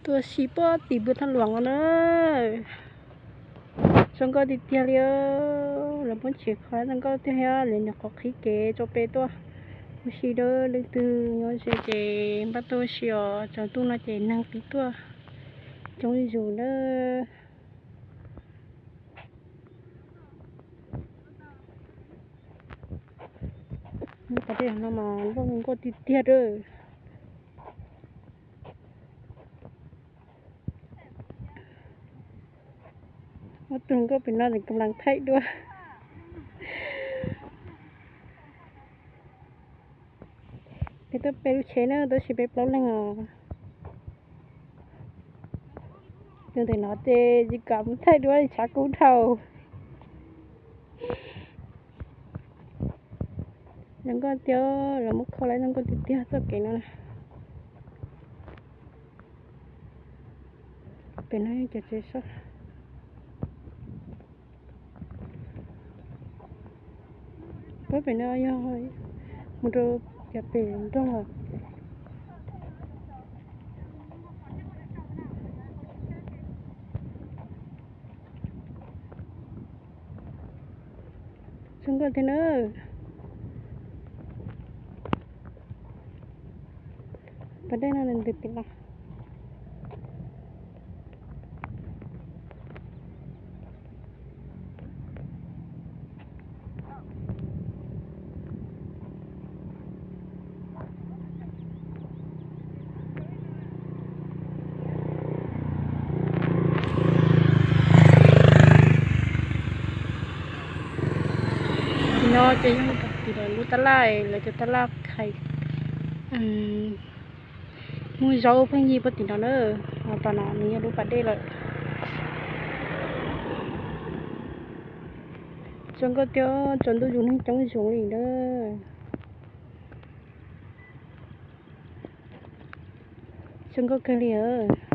Tuaj si puag tim npoo thaj luam no na. Zoo nkauj tiag tiag li. Lawv muab tsev kho zoo nkauj tiag thiab, lawv nyuam qhuav qhib kev tso pem tuaj. Ua si na, leej twg nyob ze ces npaj tuaj ua si os, tsaus ntuj no ces neeg pib tuaj coob zuj zus na. Pas dej no mas zoo nkauj tiag tiag lawm. Ob tug nkauj pem no tseem kab laas thaij duab. Peb tuaj peb lub tsheb na, tuaj tsis peb plaub leeg os. Tus ntawm no ces tsis kam mus thaij duab li, tshav kub dhau. Zoo nkauj tiag, lawv muab kho lawm zoo nkauj tiag tiag txoj kev no na. Pem no cov tsev so. Puag pem no yog mus rau cov pem nrog. Zoo nkauj tiag na. Pas dej no nws ntws pem no. Tim no ces yog tim lub tab laj, lawv cov tab laj khai muag zaub pheej yig puag tim no na. Ho tom no nws yog lub pas dej lawm. Zoo nkauj tiag, tsaus ntuj zus neeg coob zoo li na. Zoo nkauj kawg li os.